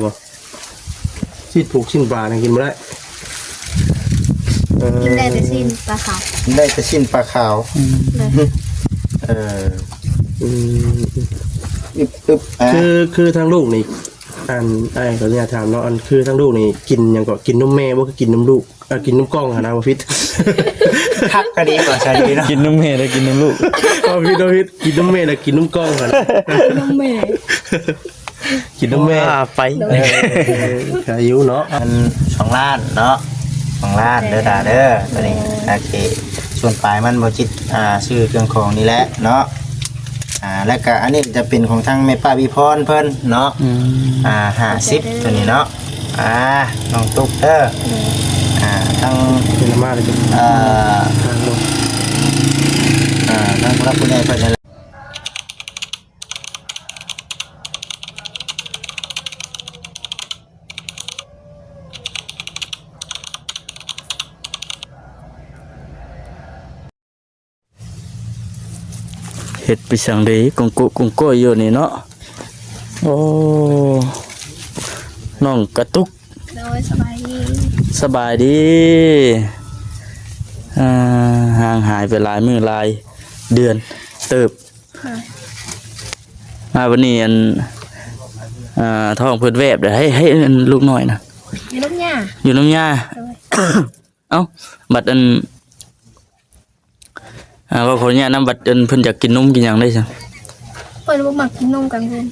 ບໍ່? ຊີ້ນປູກຊີ້ນປານີ້ກິນບໍ່ໄດ້. ເອີ ກິນໄດ້ແຕ່ຊີ້ນປາຂາວ ກິນໄດ້ແຕ່ຊີ້ນປາຂາວ. ອືມ ໂດຍ ເອີ ອືມ ອຶບ ອຶບ ອ່າ ຄື ຄືທາງລູກນີ້ ອັນ ອ້າຍຂໍອະນຸຍາດຖາມເນາະ ອັນ ຄືທາງລູກນີ້ກິນຫຍັງເກາະ? ກິນນົມແມ່ບໍ່ ຄືກິນນົມລູກ? ເອີ ກິນນົມກ່ອງຫັ້ນນະ ບໍ່ຜິດ. ຄັກກະດີກວ່າຊະດີເນາະ ກິນນົມແມ່ແລ້ວກິນນົມລູກ. ເວົ້າຜິດ ເວົ້າຜິດ ກິນນົມແມ່ແລ້ວກິນນົມກ່ອງຫັ້ນນະ ກິນນົມແມ່ ກິນນົມແມ່ ວ່າໄປ. ເອີ ກະຢູ່ເນາະ ອັນ ສອງລ້ານເນາະ ສອງລ້ານເດີດາເດີ. ໂຕນີ້ ໂອເຄ ສ່ວນປາຍມັນບໍ່ຈິດ ອ່າ ຊື້ເຄື່ອງຂອງນີ້ແຫຼະເນາະ. ອ່າ ແລ້ວກະອັນນີ້ຈະເປັນຂອງທາງແມ່ປ້າວິພອນເພິ່ນເນາະ. ອືມ ອ່າ ຫ້າສິບ ໂຕນີ້ເນາະ. ອ່າ ນ້ອງຕຸກເດີ. ໂດຍ ອ່າ ທາງ ເປັນອາມ່າເລີຍ ເອີ ທາງລົດ ອ່າ ທາງຜູ້ຫຼັກຜູ້ໃຫຍ່ເພິ່ນນັ້ນແຫຼະ. ເຮັດໄປສັງເດ ກົງໂກະກົງໂກະຢູ່ນີ້ເນາະ. ໂອ້ ນ້ອງກະຕຸກ ໂດຍ ສະບາຍດີ ສະບາຍດີ. ອ່າ ຫ່າງຫາຍໄປຫຼາຍມື້ຫຼາຍເດືອນເຕີບ ໂດຍ ມາວັນນີ້ ອັນ ອ່າ ທ້ອງເພິ່ນແວບເດ ໃຫ້ ໃຫ້ ອັນ ລູກນ້ອຍນະ ຢູ່ນຳຍ່າ ຢູ່ນຳຍ່າ. ໂດຍ ເອົ້າ ບັດອັນ ອ່າ ເວົ້າຂໍອະນຸຍາດນຳ ບັດອັນເພິ່ນຢາກກິນນົມກິນຫຍັງໄດ້ຊັ້ນ? ເພິ່ນບໍ່ມັກກິນນົມກາງຄືນ.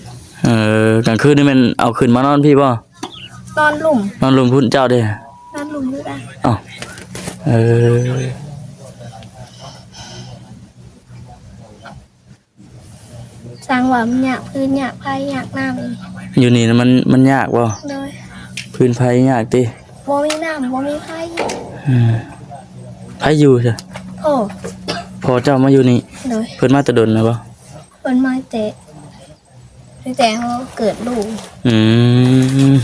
ເອີ ກາງຄືນນີ້ແມ່ນເອົາຂຶ້ນມານອນພີ້ບໍ່? ນອນລຸ່ມ ນອນລຸ່ມພຸ້ນ. ເຈົ້າເດ? ນອນລຸ່ມຄືກັນ. ເອົ້າ ເອີ ຊ່າງວ່າມັນຍາກ ພື້ນຍາກ ໄຟຍາກ ນ້ຳ ຢູ່ນີ້ນະ ມັນ ມັນຍາກບໍ່? ໂດຍ ພື້ນໄຟຍາກຕິ? ບໍ່ມີນ້ຳ ບໍ່ມີໄຟ. ອືມ ໃຜຢູ່ຊະ? ພໍ່ ພໍ່ເຈົ້າມາຢູ່ນີ້? ໂດຍ ເພິ່ນມາແຕ່ດົນແລ້ວບໍ່? ເພິ່ນມາແຕ່ ຕັ້ງແຕ່ເຮົາເກີດລູກ. ອືມ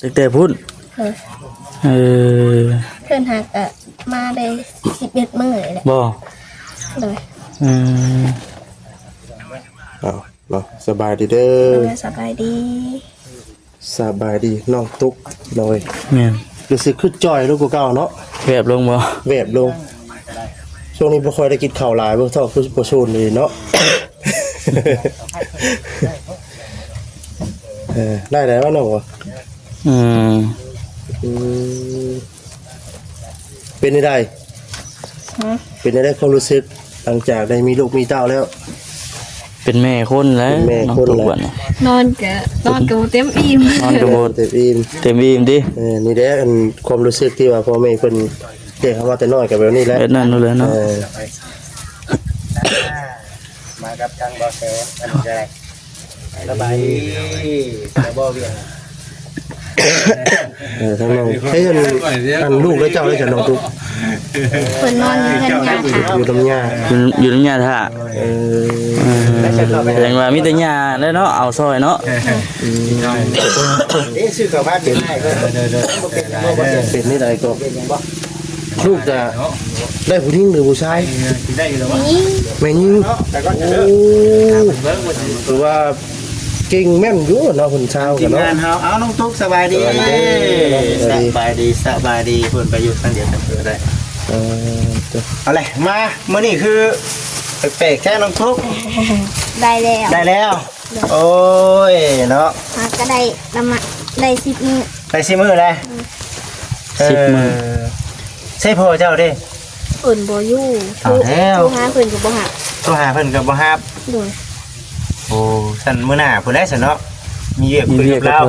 ຕັ້ງແຕ່ພຸ້ນ. ໂດຍ ເອີ ເພິ່ນຫາກະມາໄດ້ສິບເອັດມື້ແຫຼະ. ບໍ່? ໂດຍ ອືມ ເອົາເນາະ ສະບາຍດີເດີ. ໂດຍ ສະບາຍດີ ສະບາຍດີນ້ອງຕຸກ. ໂດຍ ແມ່ນ ຮູ້ສຶກຄືຈ່ອຍລົງກວ່າເກົ່າເນາະ. ແວບລົງບໍ່? ແວບລົງ. ຊ່ວງນີ້ບໍ່ຄ່ອຍໄດ້ກິນເຂົ້າຫຼາຍ ເບິ່ງທ້ອງຄືບໍ່ສູນເລີຍເນາະ. ເອີ ໄດ້ແລ້ວເນາະ. ອືມ ອືມ ເປັນຈັ່ງໃດ? ຮະ? ເປັນຈັ່ງໃດຄວາມຮູ້ສຶກ ຫຼັງຈາກໄດ້ມີລູກມີເຕົ້າແລ້ວ? ເປັນແມ່ຄົນແລ້ວ ເປັນແມ່ຄົນແລ້ວ ນ້ອງຕຸກບັດນີ້ ນອນກະ ນອນກະບໍ່ເຕັມອີ່ມ ນອນກະບໍ່ເຕັມອີ່ມ ເຕັມອີ່ມຕິ? ເອີ ນີ້ແຫຼະ ອັນ ຄວາມຮູ້ສຶກທີ່ວ່າພໍ່ແມ່ເພິ່ນລ້ຽງເຮົາມາແຕ່ນ້ອຍກະແບບນີ້ແຫຼະ ແບບນັ້ນແຫຼະເນາະ. ເອີ ມາກັບທາງບໍ່ແສນ ອັນນີ້ກະໄດ້. ສະບາຍດີ ສະບາຍດີ ເອີ ທາງນ້ອງ ເອີ ອັນ ອັນລູກແລະເຈົ້າໄດ້ຈາກນ້ອງຕຸກ? ເພິ່ນນອນຢູ່ເຮືອນຍ່າ ຢູ່ນຳຍ່າ ຢູ່ ຢູ່ນຳຍ່າຖ້າ. ເອີ ເອີ ແສດງວ່າມີແຕ່ຍ່າແຫຼະເນາະ ເອົາຊ່ອຍເນາະ. ອືມ ເອີ ຊື້ເຂົ້າມາກິນໄດ້ເພິ່ນ. ໂດຍໆ ເປັນຈັ່ງໃດກໍ ເປັນຫຍັງບໍ່? ລູກຈະໄດ້ຜູ້ຍິງຫຼືຜູ້ຊາຍ? ແມ່ຍິງ ແມ່ຍິງ. ໂອ້ ຖືວ່າເກັ່ງແມ່ນຢູ່ເນາະ ເພິ່ນຊາວກັນເນາະ ທີມງານເຮົາ. ເອົາ ນ້ອງຕຸກ ສະບາຍດີ ສະບາຍດີ ສະບາຍດີ ສະບາຍດີ. ເພິ່ນໄປຢູ່ທາງດຽວກັນກໍໄດ້. ເອີ ເອົາແຫຼະ ມາ ມື້ນີ້ຄືແປກໆແທ້ ນ້ອງຕຸກ. ໄດ້ແລ້ວ ໄດ້ແລ້ວ. ໂດຍ ໂອ້ຍເນາະ ຫາກະໄດ້ນຳມາ ໄດ້ສິບມື້ ໄດ້ສິບມື້ແລ້ວ. ອືມ ສິບມື້. ເອີ ໃຊ່ພໍ່ເຈົ້າເດ້? ເພິ່ນບໍ່ຢູ່ ເອົາແລ້ວ ໂທ ໂທຫາເພິ່ນກໍບໍ່ຮັບ ໂທຫາເພິ່ນກໍບໍ່ຮັບ. ໂດຍ ໂອ້ ຊັ້ນມື້ໜ້າພຸ້ນແຫຼະຊັ້ນເນາະ ມີວຽກ ມີວຽກກັບລາວ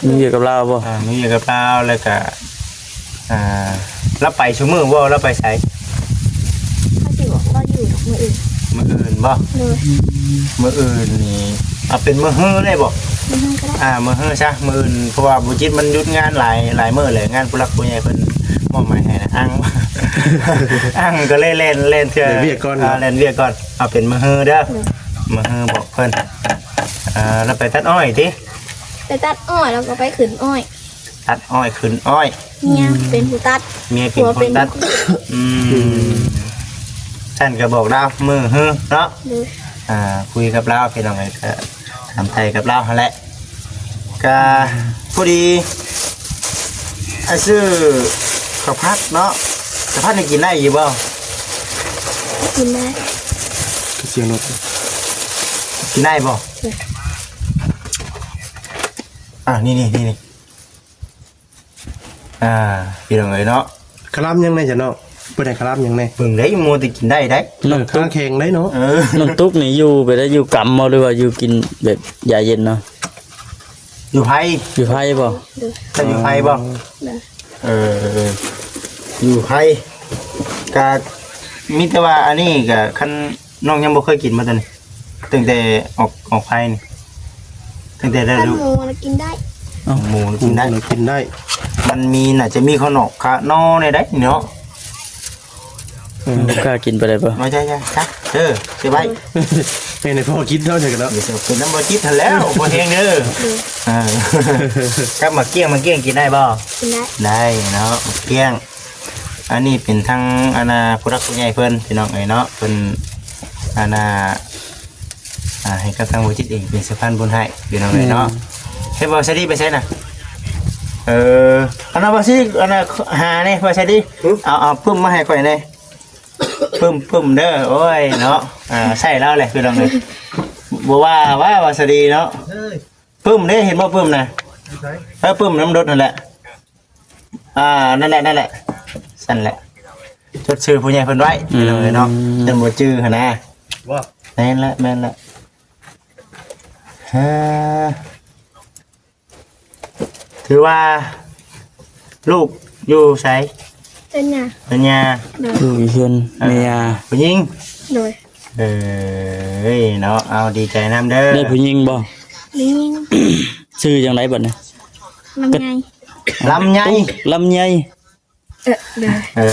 ມີວຽກກັບລາວບໍ່? ອ່າ ມີວຽກກັບລາວ ແລ້ວກະ ອ່າ ລາວໄປຊຸມື້ບໍ່? ລາວໄປໃສ? ເຂົາຊິບອກລາວຢູ່ດອກມື້ອື່ນ ມື້ອື່ນບໍ່? ໂດຍ ອືມ ມື້ອື່ນນີ້ ເອົາເປັນມື້ຮືໄດ້ບໍ່? ມື້ຮືກໍໄດ້ ອ່າ ມື້ຮືຊະ ມື້ອື່ນ ເພາະວ່າບຸຈິດມັນຢຸດງານຫຼາຍ ຫຼາຍມື້ແຫຼະ ງານຜູ້ຫຼັກຜູ້ໃຫຍ່ເພິ່ນມອບໝາຍໃຫ້ນະ ອັງ ອັງກໍເລີຍແລ່ນ ແລ່ນເທື່ອ ແລ່ນວຽກກ່ອນ ອ່າ ເນາະ ແລ່ນວຽກກ່ອນ. ເອົາເປັນມື້ຮືເດີ ໂດຍ ມື້ຮືບອກເພິ່ນ. ອ່າ ລາວໄປຕັດອ້ອຍຕິ? ໄປຕັດອ້ອຍ ແລ້ວກໍໄປຂຶ້ນອ້ອຍ ຕັດອ້ອຍຂຶ້ນອ້ອຍ ເມຍເປັນຜູ້ຕັດ ເມຍເປັນຄົນຕັດ. ອືມ ອືມ ຊັ້ນກໍບອກລາວມື້ຮືເນາະ. ໂດຍ ອ່າ ຄຸຍກັບລາວ ພີ່ນ້ອງເອີຍ ກໍຖາມໄຖ່ກັບລາວຫັ້ນແຫຼະ. ກະພໍດີ ອ້າຍຊື້ເຂົ້າຜັດເນາະ ເຂົ້າຜັດນີ້ກິນໄດ້ຢູ່ບໍ່? ກິນໄດ້ ຄືສຽງລົດ ກິນໄດ້ບໍ່? ເອີ ອ່າ ນີ້ໆໆ ອ່າ ພີ່ນ້ອງເອີຍເນາະ ຄະລຳຍັງແດ່ຊະເນາະ ເພິ່ນໃຫ້ຄະລຳຍັງແດ່ ເບິ່ງໄດ້ ມົວແຕ່ກິນໄດ້ໄດ໋ ເອີ ຄາງແຂງໄດ໋ເນາະ ເອີ ນ້ອງຕຸກນີ້ຢູ່ແບບໃດ ຢູ່ກຳບໍ່ ຫຼືວ່າຢູ່ກິນແບບຢາເຢັນເນາະ? ຢູ່ໄພ ຢູ່ໄພບໍ່? ເຈົ້າຢູ່ໄພບໍ່? ເອີ ຢູ່ໄພ ກະມີແຕ່ວ່າອັນນີ້ກະ ຄັນນ້ອງຍັງບໍ່ເຄີຍກິນບໍ່ຕອນນີ້ ຕັ້ງແຕ່ອອກ ອອກໄພນີ້ ຕັ້ງແຕ່ໄດ້ລູກ ໝູນະກິນໄດ້ ເອົ້າ ໝູນະກິນໄດ້ ໝູນະກິນໄດ້ ມັນມີ ໜ້າຈະມີຂ້າງນອກ ຂະໜໍ່ແດ່ໄດ໋ເນາະ ເອີ ບໍ່ກ້າກິນປານໃດບໍ່? ບໍ່ໃຊ່ ເດີ ເກັບໄວ້ ເຮັດໃຫ້ພໍ່ກິນເນາະ ຈັ່ງກັນເນາະ ເປັນນຳບໍ່ຈິດຫັ້ນແລ້ວ ບໍ່ແຮງເດີ ເອີ ກັບໝາກກ້ຽງ ໝາກກ້ຽງກິນໄດ້ບໍ່? ກິນໄດ້ ໄດ້ເນາະ ໝາກກ້ຽງ ອັນນີ້ເປັນທາງ ອັນນ່າ ຜູ້ຫຼັກຜູ້ໃຫຍ່ເພິ່ນ ພີ່ນ້ອງເອີຍເນາະ ເພິ່ນ ອັນນ່າ ອ່າ ໃຫ້ກັບທາງບໍ່ຈິດເອງເປັນສະພານບຸນໃຫ້ ພີ່ນ້ອງເອີຍເນາະ ແມ່ນ ເຮັດບໍ່ ສາລີໄປໃສນະ? ເອີ ອັນນັ້ນບໍ່ຊິ ອັນນ່າ ຫາແດ່ ບໍ່ສາລີ ຫື? ເອົາ ເອົາປຶ້ມມາໃຫ້ຂ້ອຍແດ່ ປຶ້ມ ປຶ້ມເດີ ໂອ້ຍເນາະ ອ່າ ໃຊ້ລາວແຫຼະ ພີ່ນ້ອງເອີຍ ບໍ່ວ່າ ວ່າ ວ່າສາລີເນາະ ປຶ້ມເດ້ ເຫັນບໍ່ປຶ້ມນະ? ເອີ ປຶ້ມນຳລົດຫັ້ນແຫຼະ ອ່າ ນັ້ນແຫຼະ ນັ້ນແຫຼະ ຊັ້ນແຫຼະ ຈົດຊື່ຜູ້ໃຫຍ່ເພິ່ນໄວ້ ອືມ ພີ່ນ້ອງເອີຍເນາະ ຈັ່ງບໍ່ຈື່ຫັ້ນນະ ບໍ່ ແມ່ນແຫຼະ ແມ່ນແຫຼະ ເອີ ຖືວ່າລູກຢູ່ໃສ? ເຮືອນຍ່າ ເຮືອນຍ່າ ໂດຍ ຢູ່ເຮືອນແມ່ຍ່າ ເອີ ຜູ້ຍິງ ໂດຍ ເອີຍເນາະ ເອົາ ດີໃຈນຳເດີ ໄດ້ຜູ້ຍິງບໍ່? ມີຍິງ ຊື່ຈັ່ງໃດບັດນີ້? ລຳໄຍ ລຳໄຍ ລຳໄຍ ເອີ ໂດຍ ເອີ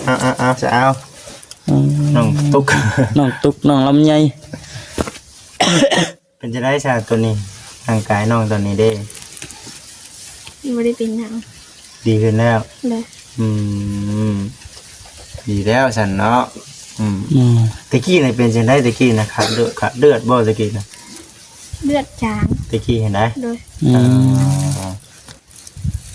ເອົາ ເອົາ ເອົາ ເອົາ ອືມ ນ້ອງຕຸກ ນ້ອງຕຸກ ນ້ອງລຳໄຍ ເປັນຈັ່ງໃດຊະໂຕນີ້ ຮ່າງກາຍນ້ອງຕອນນີ້ເດ້? ບໍ່ໄດ້ເປັນຫຍັງ ດີຂຶ້ນແລ້ວ ໂດຍ ອືມ ດີແລ້ວຊັ້ນເນາະ ອືມ ອືມ ແຕ່ກີ້ນະເປັນຈັ່ງໃດ? ແຕ່ກີ້ນະຂາດເລືອດ ຂາດເລືອດບໍ່ແຕ່ກີ້ນະ? ເລືອດຈາງ ແຕ່ກີ້ຫັ້ນໃດ ໂດຍ ອືມ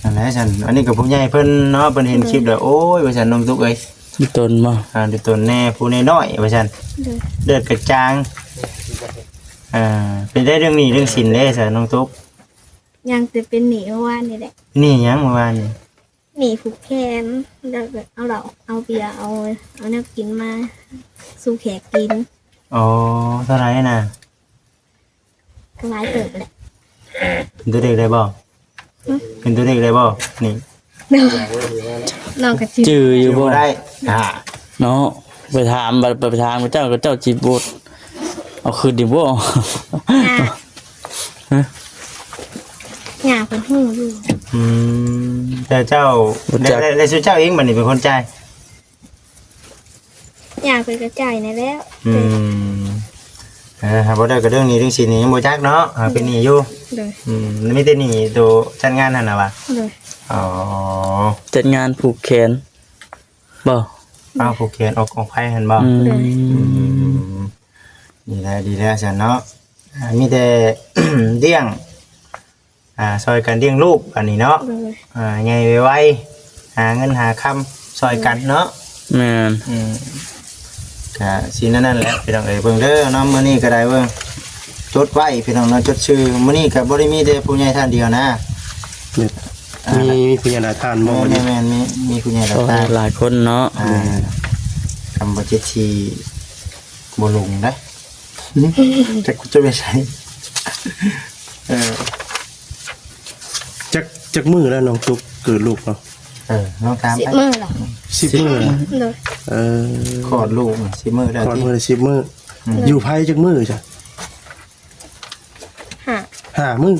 ອ່າ ນັ້ນແຫຼະຊັ້ນ ອັນນີ້ກໍຜູ້ໃຫຍ່ເພິ່ນເນາະ ເພິ່ນເຫັນຄລິບແລ້ວ ໂອ້ຍ ວ່າຊັ້ນ ນ້ອງຕຸກເອີຍ ດີຕົນບໍ່? ອ່າ ດີຕົນແດ່ ຜູ້ນ້ອຍໆ ວ່າຊັ້ນ ໂດຍ ເລືອດກະຈາງ ອ່າ ເປັນໄດ້ເລື່ອງໜີ້ເລື່ອງສິນເດ້ຊະ ນ້ອງຕຸກ? ຍັງແຕ່ເປັນໜີ້ເມື່ອວານນີ້ແຫຼະ ໜີ້ຫຍັງເມື່ອວານນີ້? ໜີ້ຜູກແຂນ ແລ້ວກໍເອົາເຫຼົ້າ ເອົາເບຍ ເອົາ ເອົາແນວກິນມາສູ່ແຂກກິນ ອໍ ເທົ່າໃດນະ? ຫຼາຍເຕີບແຫຼະ ເປັນຕົວເລກໄດ້ບໍ່? ຫຶ? ເປັນຕົວເລກໄດ້ບໍ່? ນີ້ ນ້ອງກໍຈື່ ຈື່ຢູ່ບໍ່? ຈື່ບໍ່ໄດ້ ອ່າ ເນາະ ໄປຖາມ ບັດໄປຖາມເຂົາເຈົ້າ ເຂົາເຈົ້າຊິບໍ່ເອົາຄືນອີກບໍ່? ຫະ? ຍ່າເພິ່ນຮູ້ຢູ່ ອືມ ແຕ່ເຈົ້າ ບໍ່ຈັກ ແຕ່ ແຕ່ຊຸມເຈົ້າເອງບັດນີ້ເປັນຄົນຈ່າຍ? ຍ່າເພິ່ນກໍຈ່າຍແດ່ແລ້ວ ອືມ ເອີ ຫາບໍ່ໄດ້ກໍເລື່ອງໜີ້ເລື່ອງສິນນີ້ຍັງບໍ່ຈັກເນາະ ຫາເປັນໜີ້ຢູ່ ໂດຍ ອືມ ມີແຕ່ໜີ້ໂຕຈັດງານຫັ້ນນະຫວາ? ໂດຍ ອໍ ຈັດງານຜູກແຂນບໍ່? ອ້າວ ຜູກແຂນອອກ ອອກໄພຫັ້ນບໍ່? ອືມ ໂດຍ ອືມ ດີແລ້ວ ດີແລ້ວຊັ້ນເນາະ ອ່າ ມີແຕ່ລ້ຽງ ອ່າ ຊ່ອຍກັນລ້ຽງລູກ ອັນນີ້ເນາະ ໂດຍ ອ່າ ໃຫຍ່ໄວໆ ຫາເງິນຫາຄຳຊ່ອຍກັນເນາະ ແມ່ນ ອືມ ກະຊິແນວນັ້ນແຫຼະ ພີ່ນ້ອງເອີຍ ເບິ່ງເດີເນາະ ມື້ນີ້ກໍໄດ້ເບິ່ງ ຈົດໄວ້ ພີ່ນ້ອງເນາະ ຈົດຊື່ ມື້ນີ້ກໍບໍ່ໄດ້ມີແຕ່ຜູ້ໃຫຍ່ທ່ານດຽວນະ ມີ ອ່າ ມີຜູ້ໃຫຍ່ຫຼາຍທ່ານບໍ່? ແມ່ນໆ ມີ ມີຜູ້ໃຫຍ່ຫຼາຍ ໂອ້ ທ່ານ ຫຼາຍຄົນເນາະ ອ່າ ຄຳວ່າເຈັດສີ່ ບໍ່ລົງເດ້ ຈັກຈະໄປໃສ ເອີ ຈັກ ຈັກມື້ແລ້ວນ້ອງຕຸກເກີດລູກເນາະ? ເອີ ນ້ອງຖາມ ສິບມື້ແລ້ວ ສິບມື້ແລ້ວ ໂດຍ ເອີ ຄອດລູກສິບມື້ແລ້ວ ຄອດມື້ສິບມື້ ອືມ ຢູ່ໄພຈັກມື້ຊະ? ຫ້າ ຫ້າມື້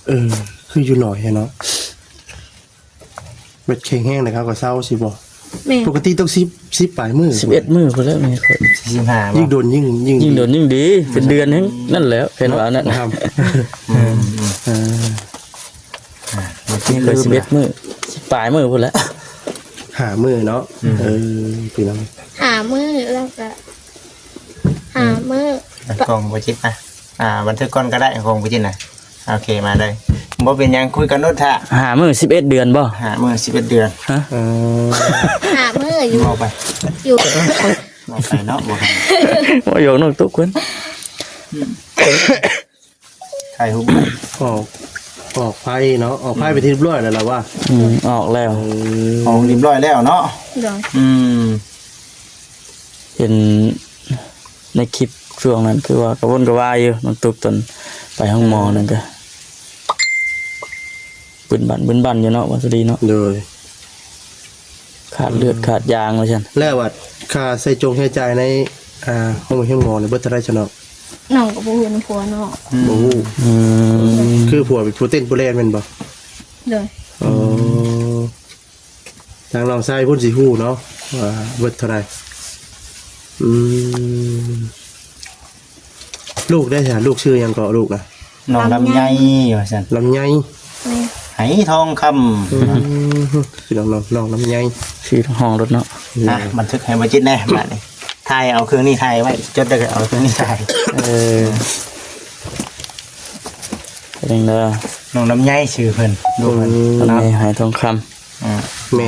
ເອີ ຄືຢູ່ໜ້ອຍແທ້ເນາະ. ແບບແຂງແຮງແລ້ວເຂົາກໍເຊົາຊິບໍ່? ແມ່ນ ປົກກະຕິຕ້ອງສິບ ສິບປາຍມື້ ສິບເອັດມື້ພຸ້ນແຫຼະແມ່ຂ້ອຍ ສິບຫ້າ ຍິ່ງດົນຍິ່ງ ຍິ່ງ ຍິ່ງດົນຍິ່ງດີ ເປັນເດືອນແຮງນັ້ນແຫຼະ ເພິ່ນວ່ານັ້ນ ອືມ ເອີ ອ່າ ແມ່ຂ້ອຍສິບເອັດມື້ ສິບປາຍມື້ພຸ້ນແຫຼະ ຫ້າມື້ເນາະ ອືມ ເອີ ພີ່ນ້ອງ ຫ້າມື້ແລ້ວກໍ ຫ້າມື້ ກະ ກ້ອງບໍ່ຈິດນະ ອ່າ ບັນທຶກກ່ອນກໍໄດ້ ຂອງບໍ່ຈິດນະ ໂອເຄ ມາເລີຍ ບໍ່ເປັນຫຍັງ ຄຸຍກັນໂລດ ຖ້າ ຫ້າມື້ ສິບເອັດເດືອນບໍ່? ຫ້າມື້ ສິບເອັດເດືອນ ຮະ? ເອີ ຫ້າມື້ຢູ່ ເວົ້າໄປ ຢູ່ ເວົ້າໄປເນາະ ບໍ່ທັນ ບໍ່ຢອກນ້ອງຕຸກເພິ່ນ ອືມ ຖ່າຍຮູບ ອອກ ອອກໄພເນາະ ອອກໄພ ອືມ ເປັນທີ່ຮຽບຮ້ອຍແລ້ວລະວ່າ ອືມ ອອກແລ້ວ ເອີ ອອກຮຽບຮ້ອຍແລ້ວເນາະ ໂດຍ ອືມ ເຫັນໃນຄລິບຊ່ວງນັ້ນ ຄືວ່າກະວົນກະວາຍຢູ່ ນ້ອງຕຸກ ຕອນໄປໂຮງໝໍນັ້ນກະ ບຶນບັນບຶນບັນຢູ່ເນາະ ວ່າສະດີເນາະ ໂດຍ ຂາດເລືອດ ອືມ ຂາດຢາງວ່າຊັ້ນ ແລ້ວວ່າຄ່າໃຊ້ຈົງໃຊ້ຈ່າຍໃນ ອ່າ ໂຮງໝໍນີ້ເບິດເທົ່າໃດຊັ້ນເນາະ? ນ້ອງກໍບໍ່ຮູ້ນຳຜົວເນາະ ອືມ ບໍ່ຮູ້ ອືມ ຄືຜົວເປັນຜູ້ເຕັ້ນຜູ້ແລ່ນແມ່ນບໍ່? ໂດຍ ອໍ ທາງນ້ອງຊາຍເພິ່ນຊິຮູ້ເນາະວ່າເບິດເທົ່າໃດ ອືມ ລູກໄດ້ຊະ ລູກຊື່ຫຍັງເກາະ ລູກນະ? ນ້ອງລຳໄຍ ລຳໄຍ ວ່າຊັ້ນ ລຳໄຍ ແມ່ນ ໄຫທອງຄຳ ອືມ ພີ່ນ້ອງ ນ້ອງ ນ້ອງລຳໄຍ ຊື່ຮ້ອງໂລດເນາະ ອ່ະ ບັນທຶກໃຫ້ບໍ່ຈິດແດ່ ບາດນີ້ ຖ່າຍເອົາເຄື່ອງນີ້ຖ່າຍໄວ້ ຈົດແລ້ວກໍເອົາເຄື່ອງນີ້ຖ່າຍ ເອີ ເປັນຈັ່ງໃດ ນ້ອງລຳໄຍຊື່ເພິ່ນ ລູກເພິ່ນ ອືມ ລຳໄຍ ເນາະ ໄຫທອງຄຳ ອ່າ ແມ່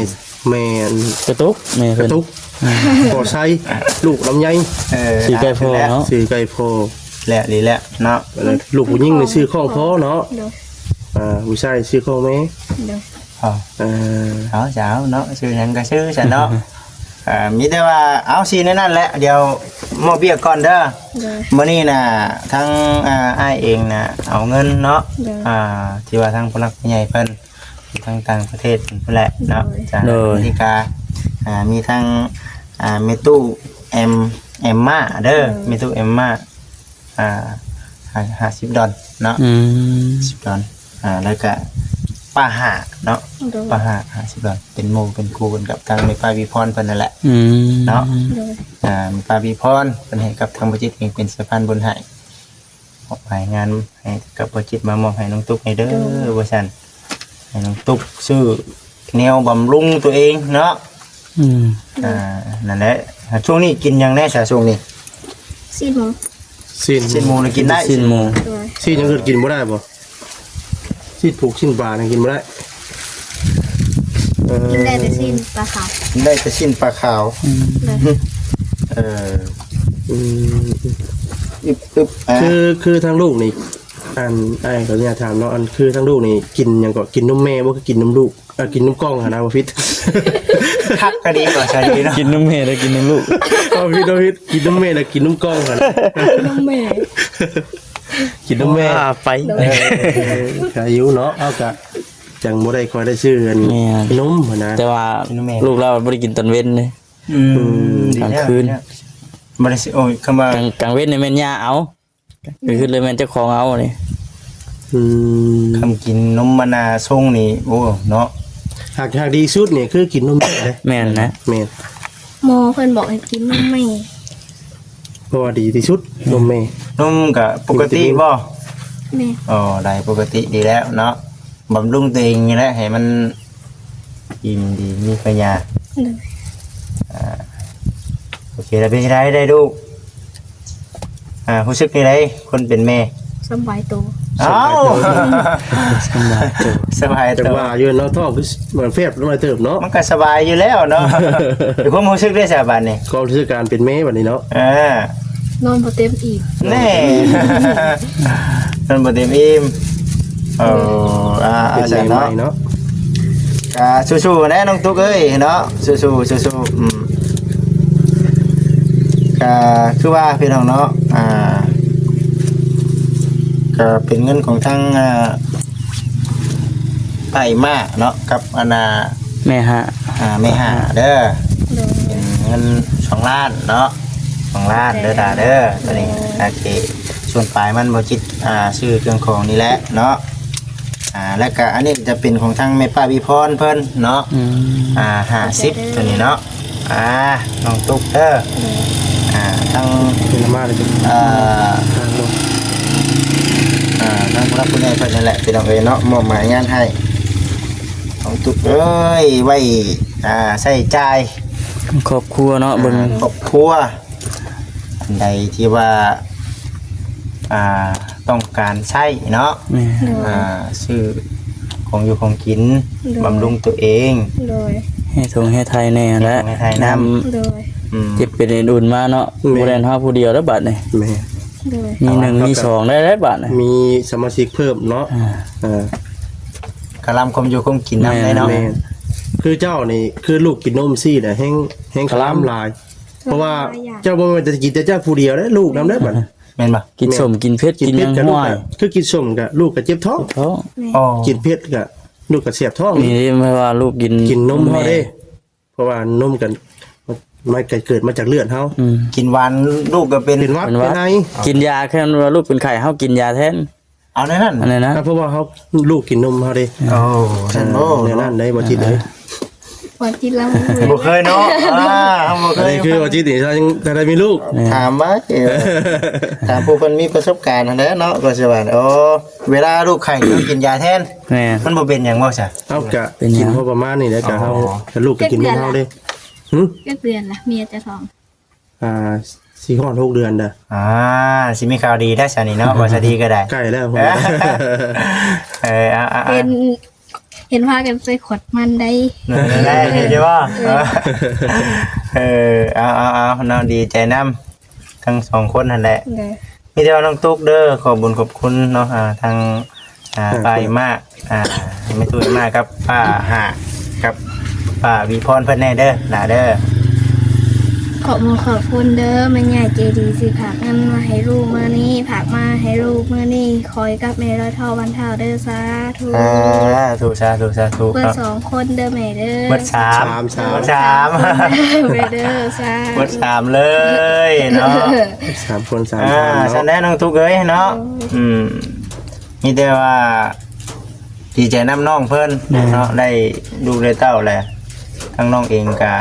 ແມ່ອັນ ກະຕຸກ ແມ່ເພິ່ນ ກະຕຸກ ພໍໄຊ ລູກລຳໄຍ ເອີ ຊື່ໃກ້ພໍ່ເນາະ ຊື່ໃກ້ພໍ່ ແຫຼະ ນີ້ແຫຼະເນາະ ເອີ ລູກຜູ້ຍິງນີ້ຊື່ຂ້ອງພໍ່ເນາະ ໂດຍ ອ່າ ຜູ້ຊາຍຊື່ຂ້ອງແມ່ ໂດຍ ເອີ ເອົາ ເອົາເນາະ ຊື່ຫຍັງກະຊື່ຊັ້ນເນາະ ອ່າ ມີແຕ່ວ່າ ເອົາ ຊີ້ແນວນັ້ນແຫຼະ ດຽວມອບວຽກກ່ອນເດີ ໂດຍ ມື້ນີ້ນະ ທາງ ອ່າ ອ້າຍເອງນະ ເອົາເງິນເນາະ ໂດຍ ອ່າ ທີ່ວ່າທາງຜູ້ຫຼັກຜູ້ໃຫຍ່ເພິ່ນ ຢູ່ທາງຕ່າງປະເທດພຸ້ນແຫຼະເນາະ ໂດຍ ຈາກ ໂດຍ ອາເມລິກາ ອ່າ ມີທັງ ອ່າ ແມ່ຕູ້ແອມ ແອມມາເດີ ໂດຍ ແມ່ຕູ້ແອມມາ ອ່າ ຫ້າ ຫ້າສິບດອນເນາະ ອືມ ຫ້າສິບດອນ ອ່າ ແລ້ວກະປ້າຫ້າເນາະ ໂດຍ ປ້າຫ້າ ຫ້າສິບດອນ ເປັນໝູ່ເປັນຄູ່ກັນກັບທາງແມ່ປ້າວິພອນເພິ່ນນັ້ນແຫຼະ ອືມ ເນາະ ໂດຍ ອ່າ ແມ່ປ້າວິພອນເພິ່ນໃຫ້ກັບທາງບໍ່ຈິດເອງເປັນສະພານບຸນໃຫ້ ມອບໃບງານໃຫ້ກັບບໍ່ຈິດ ມາມອບໃຫ້ນ້ອງຕຸກແດ່ເດີ ໂດຍ ວ່າຊັ້ນ ໃຫ້ນ້ອງຕຸກຊື້ແນວບຳລຸງຕົວເອງເນາະ ອືມ ອ່າ ນັ້ນແຫຼະ ຊ່ວງນີ້ກິນຫຍັງແດ່ຊະ ຊ່ວງນີ້? ຊີ້ນໝູ ຊີ້ນ ຊີ້ນໝູນີ້ກິນໄດ້ ຊີ້ນໝູ ໂດຍ ຊີ້ນຢ່າງອື່ນກິນບໍ່ໄດ້ບໍ່? ຊີ້ນປູກຊີ້ນປານີ້ກິນບໍ່ໄດ້ ເອີ ກິນໄດ້ແຕ່ຊີ້ນປາຂາວ ກິນໄດ້ແຕ່ຊີ້ນປາຂາວ ອືມ ໂດຍ ເອີ ອືມ ອຶບ ອຶບ ອ່າ ຄື ຄືທາງລູກນີ້ ອັນ ອ້າຍຂໍອະນຸຍາດຖາມເນາະ ອັນ ຄືທາງລູກນີ້ກິນຫຍັງເກາະ ກິນນົມແມ່ບໍ່ ຄືກິນນົມລູກ ເອີ ກິນນົມກ່ອງຫັ້ນນະ ບໍ່ຜິດ ຄັກກະດີກວ່າຊະດີເນາະ ກິນນົມແມ່ແລ້ວກິນນົມລູກ ເອົາ ຜິດ ເອົາ ຜິດ ກິນນົມແມ່ແລ້ວກິນນົມກ່ອງຫັ້ນ ນົມແມ່ ກິນນົມແມ່ ວ່າໄປ ເອີ ກະຢູ່ເນາະ ເຮົາກະຈັ່ງບໍ່ໄດ້ຄ່ອຍໄດ້ຊື້ອັນ ແມ່ນ ນົມຫັ້ນນະ ແຕ່ວ່າ ກິນນົມແມ່ ລູກລາວບໍ່ໄດ້ກິນຕອນເວັນເດ້ ອືມ ອືມ ກາງຄືນ ດີແລ້ວ ບໍ່ໄດ້ຊື້ ໂອ້ຍ ຄຳວ່າ ກາງ ກາງເວັນນີ້ແມ່ນຍ່າເອົາ ກາງຄືນເລີຍແມ່ນເຈົ້າຂອງເອົານີ້ ອືມ ຄຳກິນນົມມະນາຊົງນີ້ ໂອ້ ເນາະ ຫາກ ຫາກດີສຸດນີ້ຄືກິນນົມແມ່ເດ້ ແມ່ນນະ ແມ່ນ ໝໍເພິ່ນບອກໃຫ້ກິນນົມແມ່ ເພາະວ່າດີທີ່ສຸດ ນົມແມ່ ນົມກະປົກກະຕິບໍ່? ແມ່ນ ອໍ ໄດ້ປົກກະຕິດີແລ້ວເນາະ ບຳລຸງຕົວເອງນີ້ແຫຼະ ໃຫ້ມັນ ອີ່ມດີມີພະຍາ ໂດຍ ອ່າ ໂອເຄ ແລ້ວເປັນຈັ່ງໃດໄດ້ລູກ ອ່າ ຮູ້ສຶກຈັ່ງໃດ ຄົນເປັນແມ່? ສະບາຍໂຕ ອ້າວ ສະບາຍໂຕ ສະບາຍໂຕ ຈັ່ງວ່າຢູ່ເນາະ ທ້ອງຄືມັນແຟບນ້ອຍເຕີບເນາະ ມັນກໍສະບາຍຢູ່ແລ້ວເນາະ ຄວາມຮູ້ສຶກເດ້ຊະບາດນີ້ ຄວາມຮູ້ສຶກການເປັນແມ່ບາດນີ້ເນາະ ອ່າ ນອນບໍ່ເຕັມອີ່ມ ແນ່ ນອນບໍ່ເຕັມອີ່ມ ເອີ ອ່າ ເປັນແມ່ໃໝ່ເນາະ ກະສູ້ໆແດ່ນ້ອງຕຸກເອີຍເນາະ ສູ້ໆ ສູ້ໆ ອືມ ກະຄືວ່າພີ່ນ້ອງເນາະ ອ່າ ກະເປັນເງິນຂອງທາງ ອ່າ ອ້າຍມາເນາະ ກັບອັນນ່າ ແມ່ຫ້າ ອ່າ ແມ່ຫ້າເດີ ໂດຍ ເປັນເງິນສອງລ້ານເນາະ ສອງລ້ານເດີ ໂອເຄ ຕາເດີ ໂຕນີ້ ໂອເຄ ສ່ວນປາຍມັນບໍ່ຈິດ ອ່າ ຊື້ເຄື່ອງຂອງນີ້ແຫຼະເນາະ ອ່າ ແລ້ວກະອັນນີ້ຈະເປັນຂອງທາງແມ່ປ້າວິພອນເພິ່ນເນາະ ອືມ ອ່າ ຫ້າສິບ ໂຕນີ້ເນາະ ອ່າ ນ້ອງຕຸກເດີ ໂດຍ ອ່າ ທາງ ເປັນອາມາເລີຍ ເອີ ອ່າ ທາງຜູ້ຫຼັກຜູ້ໃຫຍ່ເພິ່ນນັ້ນແຫຼະ ພີ່ນ້ອງເອີຍເນາະ ມອບໝາຍງານໃຫ້ ນ້ອງຕຸກເອີຍ ໄວ້ ອ່າ ໃຊ້ຈ່າຍ ຄອບຄົວເນາະ ອ່າ ເບິ່ງ ຄອບຄົວ ອັນໃດທີ່ວ່າ ອ່າ ຕ້ອງການໃຊ້ເນາະ ແມ່ນ ໂດຍ ອ່າ ຊື້ຂອງຢູ່ຂອງກິນ ໂດຍ ບຳລຸງຕົວເອງ ໂດຍ ແຮ່ຖົງແຮ່ໄຖແດ່ແຫຼະ ແຮ່ຖົງແຮ່ໄຖນຳ ນຳ ໂດຍ ອືມ ເຈັບເປັນເອັນອຸ່ນມາເນາະ ແມ່ນ ບໍ່ແມ່ນເຮົາຜູ້ດຽວເດ້ບາດນີ້ ແມ່ນ ໂດຍ ມີໜຶ່ງມີສອງໄດ້ແລ້ວບາດນີ້ ມີສະມາຊິກເພີ່ມເນາະ ອ່າ ເອີ ກະລຳຄວາມຢູ່ຄວາມກິນນຳ ແມ່ນ ໄດ້ເນາະ ແມ່ນ ຄືເຈົ້ານີ້ ຄືລູກກິນນົມຊີ້ນະ ແຮ່ງ ແຮ່ງກະລຳຫຼາຍ ເພາະວ່າເຈົ້າບໍ່ແມ່ນແຕ່ກິນແຕ່ເຈົ້າຜູ້ດຽວເດ້ ລູກນຳເດ້ບັດ ແມ່ນບໍ່? ກິນສົ້ມ ແມ່ນ ກິນເຜັດ ກິນຫຍັງ ກິນເຜັດກໍລູກ ຫ້ວຍ ກໍ ຄືກິນສົ້ມກໍລູກກໍເຈັບທ້ອງ ເຈັບທ້ອງ ແມ່ນ ອໍ ກິນເຜັດກໍລູກກໍແສບທ້ອງ ນີ້ເດ້ ແມ່ນວ່າລູກກິນ ກິນນົມເຮົາເດ້ ແມ່ນ ເພາະວ່ານົມກັນ ມັນກໍເກີດມາຈາກເລືອດເຮົາ ອືມ ກິນຫວານລູກກໍເປັນ ເປັນຫວັດ ເປັນຫວັດ ເປັນໄອ ກິນຢາ ຄັນວ່າລູກເປັນໄຂ້ ເຮົາກິນຢາແທນ ເອົາແນວນັ້ນ ອັນນັ້ນນະ ເພາະວ່າເຮົາ ລູກກິນນົມເຮົາເດ້ ໂອ້ ຊັ້ນບໍ່ ແນວນັ້ນໄດ໋ ບໍ່ຈິດເອີຍ ບໍ່ຈິດລະ ບໍ່ເຄີຍເນາະ ອ່າ ບໍ່ເຄີຍ ອັນນີ້ຄືບໍ່ຈິດນີ້ ຍັງ ຍັງບໍ່ທັນໄດ້ມີລູກ ແມ່ນ ຖາມວ່າ ເອີ ຖາມຜູ້ເພິ່ນມີປະສົບການຫັ້ນແຫຼະເນາະ ກໍຊິວ່າ ໂອ້ ເວລາລູກໄຂ້ ເຮົາກິນຢາແທນ ແມ່ນ ມັນບໍ່ເປັນຫຍັງບໍ່ຊະ? ເຮົາກະ ເປັນຫຍັງ ກິນພໍປະມານນີ້ແຫຼະ ກະເຮົາ ອໍ ກະລູກກະກິນນົມເຮົາເດ້ ຫຶ ຈັກເດືອນລະ ເມຍຈະທ້ອງ? ອ່າ ຊິຮອດຫົກເດືອນເດີ ອ່າ ຊິມີຂ່າວດີໄດ້ຊະນີ້ເນາະ ບໍ່ຊະດີກໍໄດ້ ໃກ້ແລ້ວ ເອີ ເອົາໆໆ ເຫັນ ເຫັນພາກັນໃສ່ຂວດມັນໄດ໋ ເອີ ເອີ ເອີ ເອົາໆໆ ເນາະ ດີໃຈນຳທັງສອງຄົນຫັ້ນແຫຼະ ໂດຍ ມີແຕ່ວ່ານ້ອງຕຸກເດີ ຂອບບຸນຂອບຄຸນເນາະ ອ່າ ທາງ ອ່າ ປ້າມາ ອ່າ ແມ່ຕູ້ມາກັບປ້າຫາ ກັບປ້າວິພອນເພິ່ນແດ່ເດີຫຼ້າເດີ ຂອບຄຸນຂອບຄຸນເດີ ແມ່ໃຫຍ່ໃຈດີທີ່ຝາກເງິນມາໃຫ້ລູກມື້ນີ້ ຝາກມາໃຫ້ລູກມື້ນີ້ ຂໍໃຫ້ກັບແມ່ລອຍເທົ່າພັນເທົ່າເດີ ສາທຸ ສາທຸ ສາທຸ ສາທຸ ເບິດສອງຄົນເດີແມ່ເດີ ເບິດສາມ ສາມ ສາມ ເບິດສາມ ສາມຄົນເດີແມ່ເດີ ສາທຸ ເບິດສາມເລີຍເນາະ ສາມຄົນສາມ ອ່າ ທ່ານເນາະ ຊັ້ນແດ່ນ້ອງຕຸກເອີຍເນາະ ໂດຍ ອືມ ມີແຕ່ວ່າດີໃຈນຳນ້ອງເພິ່ນ ແມ່ນ ເນາະ ໄດ້ລູກໄດ້ເຕົ້າແຫຼະ ທາງນ້ອງເອງກະ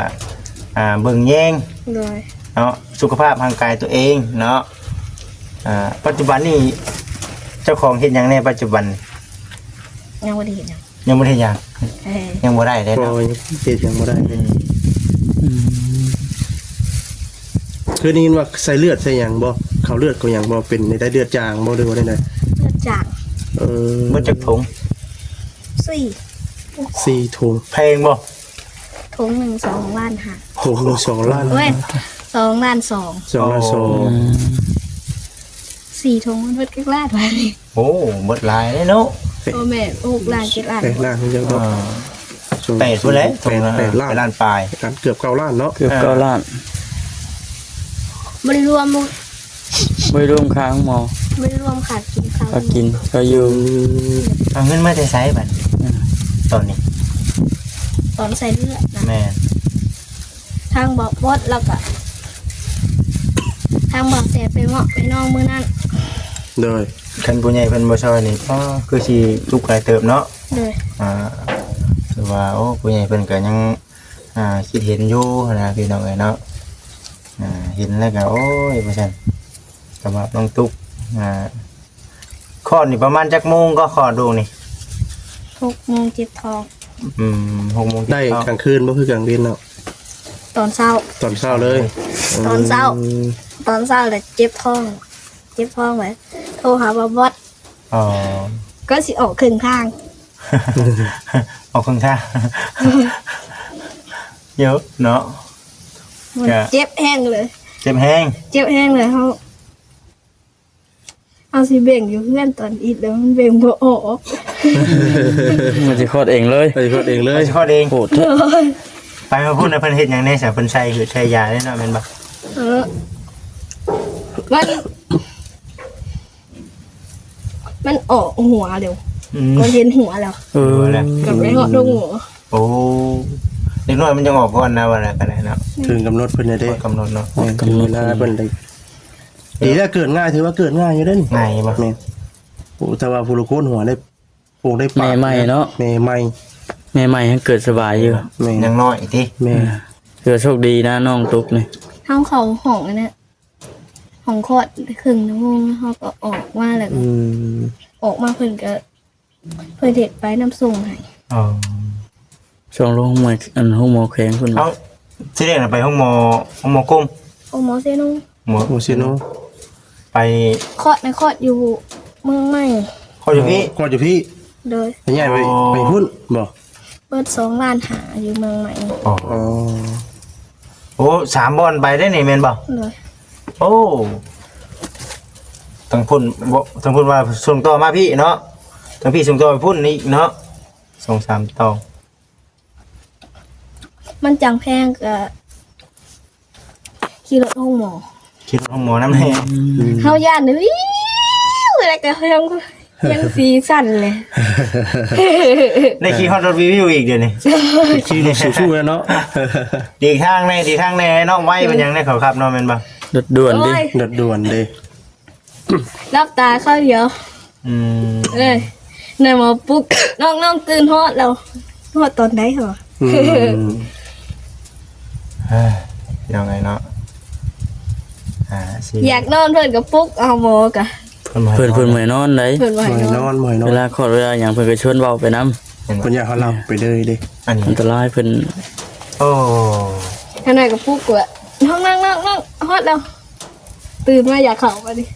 ອ່າ ເບິ່ງແຍງ ໂດຍ ເນາະ ສຸຂະພາບຮ່າງກາຍຕົວເອງເນາະ ອ່າ ປັດຈຸບັນນີ້ເຈົ້າຂອງເຮັດຫຍັງແດ່ປັດຈຸບັນ? ຍັງບໍ່ໄດ້ເຮັດຫຍັງ ຍັງບໍ່ໄດ້ເຮັດຫຍັງ ເອີ ຍັງບໍ່ໄດ້ເດ້ ບໍ່ ເນາະ ຍັງເຮັດຫຍັງບໍ່ໄດ້ ອືມ ອືມ ຄືໄດ້ຍິນວ່າໃສ່ເລືອດໃສ່ຫຍັງບໍ່? ເຂົ້າເລືອດເຂົ້າຫຍັງບໍ່? ເປັນໃນໃດ ເລືອດຈາງບໍ່ ຫຼືວ່າໃດ? ເລືອດຈາງ ເອີ ເບິດຈັກຖົງ? ສີ່ ສີ່ຖົງ ແພງບໍ່? ຖົງໜຶ່ງສອງລ້ານຫ້າ ຖົງໜຶ່ງສອງລ້ານ ໂອ້ຍ ສອງລ້ານສອງ ສອງລ້ານສອງ ອໍ ສີ່ຖົງມັນເບິດຈັກລ້ານວະນີ້? ໂອ້ ເບິດຫຼາຍເດ້ເນາະ ໂອ້ແມ່ນ ຫົກລ້ານ ເຈັດລ້ານ ແປດລ້ານ ຍັງບໍ່ ອ່າ ແປດພຸ້ນແຫຼະ ແປດ ແປດລ້ານ ແປດລ້ານປາຍ ເກືອບເກົ້າລ້ານເນາະ ເກືອບເກົ້າລ້ານ ບໍ່ໄດ້ລວມ ບໍ່ໄດ້ລວມຄ່າໂຮງໝໍ ບໍ່ໄດ້ລວມຄ່າກິນ ຄ່າ ຄ່າກິນ ຄ່າຢູ່ ອືມ ເອົາເງິນມາແຕ່ໃສບັດນີ້ ອືມ ຕອນນີ້ ຕອນໃສ່ເລືອດນະ ແມ່ນ ທາງບອກບົດ ແລ້ວກະທາງບອກແສບໄປເໝາະໄປນອງມື້ນັ້ນ ໂດຍ ຄັນຜູ້ໃຫຍ່ເພິ່ນບໍ່ຊ່ອຍນີ້ ກໍຄືຊິທຸກຫຼາຍເຕີບເນາະ ໂດຍ ອ່າ ຄືວ່າ ໂອ້ ຜູ້ໃຫຍ່ເພິ່ນກໍຍັງ ອ່າ ຄິດເຫັນຢູ່ຫັ້ນນະ ພີ່ນ້ອງເອີຍເນາະ ອ່າ ເຫັນແລ້ວກໍ ໂອ້ຍ ວ່າຊັ້ນ ສຳລັບນ້ອງຕຸກ ອ່າ ຄອດນີ້ປະມານຈັກໂມງກໍຄອດລູກນີ້? ຫົກໂມງເຈັບທ້ອງ ອືມ ຫົກໂມງເຈັບທ້ອງ ໄດ້ກາງຄືນບໍ່ ຄືກາງເວັນເນາະ? ຕອນເຊົ້າ ຕອນເຊົ້າເລີຍ ຕອນເຊົ້າ ອືມ ຕອນເຊົ້າແລ້ວເຈັບທ້ອງ ເຈັບທ້ອງແລ້ວໂທຫາບ່າວບອດ ອໍ ກໍຊິອອກເຄິ່ງທາງ ອອກເຄິ່ງທາງ ເອີ ເນາະ ມັນເຈັບແຮງເລີຍ ເຈັບແຮງ ເຈັບແຮງເລີຍ ເຮົາ ເຮົາຊິເບັ່ງຢູ່ເຮືອນຕອນອິດແລ້ວມັນເບັ່ງບໍ່ອອກ ມັນຊິຄອດເອງເລີຍ ມັນຊິຄອດເອງເລີຍ ມັນຊິຄອດເອງ ໂຫດແທ້ ໂດຍ ໄປມາພຸ້ນນະ ເພິ່ນເຮັດຫຍັງແດ່ຊະ? ເພິ່ນໃສ່ຫືດໃສ່ຢາແດ່ເນາະ ແມ່ນບໍ່? ເອີ ມັນ ມັນອອກຫົວແລ້ວ ອືມ ກໍເຫັນຫົວແລ້ວ ເອີ ກັບໄປຮອດໂຮງໝໍ ໂອ້ ເດັກນ້ອຍມັນຍັງອອກກ່ອນນະ ວ່າແລ້ວກໍໄດ້ເນາະ ເຖິງກຳນົດເພິ່ນແລ້ວເດ້ ກຳນົດເນາະ ແມ່ນ ເຖິງເວລາເພິ່ນໄດ້ ດີແລ້ວ ເກີດງ່າຍ ຖືວ່າເກີດງ່າຍຢູ່ເດ້ນີ້ ງ່າຍບໍ່? ແມ່ນ ໂອ້ ແຕ່ວ່າຜູ້ລະໂກນຫົວໄດ້ ໂອ້ ໄດ້ປາກ ແມ່ໃໝ່ເນາະ ແມ່ໃໝ່ ແມ່ໃໝ່ຍັງເກີດສະບາຍຢູ່ ແມ່ນ ຍັງນ້ອຍຕິ ແມ່ນ ເອີ ຖືວ່າໂຊກດີນະ ນ້ອງຕຸກນີ້ ເຮົາເຂົ້າຫ້ອງອັນນັ້ນ ຫ້ອງຄອດເຄິ່ງຊົ່ວໂມງ ເຮົາກໍອອກມາແລ້ວ ອືມ ອອກມາເພິ່ນກໍ ເພິ່ນເຮັດໄປນຳສົ່ງໃຫ້ ອໍ ສົ່ງໂຮງໝໍ ອັນ ໂຮງໝໍແຂວງພຸ້ນ ເອົາ ທີແລກນະໄປໂຮງໝໍ ໂຮງໝໍກົງ ໂຮງໝໍເຊໂນ ໝໍ ໂຮງເຊໂນ ໄປ ຄອດນະ ຄອດຢູ່ ເມືອງໃໝ່. ຄອດຢູ່ພີ້? ຄອດຢູ່ພີ້. ໂດຍ. ໄປຍ້າຍໄປ ອໍ ໄປພຸ້ນບໍ່? ເບິດສອງລ້ານຫ້າຢູ່ເມືອງໃໝ່. ອໍ ອໍ ໂອ້ ສາມບ່ອນໄປໄດ້ນີ້ແມ່ນບໍ່? ໂດຍ. ໂອ້ ທາງພຸ້ນບໍ່ ທາງພຸ້ນວ່າສົ່ງຕໍ່ມາພີ້ເນາະ ທາງພີ້ສົ່ງຕໍ່ໄປພຸ້ນອີກເນາະ ສອງສາມຕໍ່. ມັນຈັ່ງແພງກະຂີ່ລົດໂຮງໝໍ ຂີ່ລົດໂຮງໝໍນຳແດ່. ອືມ ເຮົາຢ້ານວິວແລ້ວກະຍັງ ຍັງສີສັ່ນເລີຍ ໄດ້ຂີ່ຮອດລົດວິວອີກດຽວນີ້ ຂີ່ລົດສູ້ໆແລ້ວເນາະ. ດີທາງແດ່ ດີທາງແດ່ເນາະ ໄວເປັນຫຍັງໃນເຂົາຂັບເນາະ ແມ່ນບໍ່? ລົດດ່ວນເດ້ ໂອ້ຍ ລົດດ່ວນເດ້. ຫຼັບຕາຄາວດຽວ ອືມ ເອີຍ ນາຍໝໍປຸກ ນ້ອງໆຕື່ນ ຮອດແລ້ວ ຮອດຕອນໃດຫວະ? ອືມ ເອີຍ ເປັນຫຍັງເນາະ ອ່າ ຊິ ຢາກນອນເພິ່ນກະປຸກເອົາ ໝໍກະ ເພິ່ນ ເພິ່ນ ເພິ່ນບໍ່ໃຫ້ນອນໃດ ເພິ່ນບໍ່ໃຫ້ນອນ ບໍ່ໃຫ້ນອນ ບໍ່ໃຫ້ນອນ ເວລາຄອດເວລາຫຍັງເພິ່ນກະຊວນເວົ້າໄປນຳ ເພິ່ນຢາກໃຫ້ເຮົາຫຼັບໄປເລີຍເດ້ ອັນນີ້ອັນຕະລາຍເພິ່ນ. ໂອ້ ທາງໃນກະປຸກວ່າ ນ້ອງໆໆ ຮອດແລ້ວ. ຕື່ນມາຢາກເຂົ້າບາດນີ້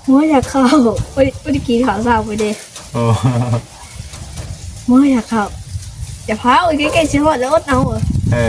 ໂອ້ຍ ຢາກເຂົ້າ ບໍ່ໄດ້ ບໍ່ໄດ້ກິນເຂົ້າເຊົ້າໄປເດ້. ໂອ້ ໂອ້ຍ ຢາກເຂົ້າ ຢ່າຟ້າວ ໃກ້ໆຊິຮອດແລ້ວ ອົດເອົາ. ເອີ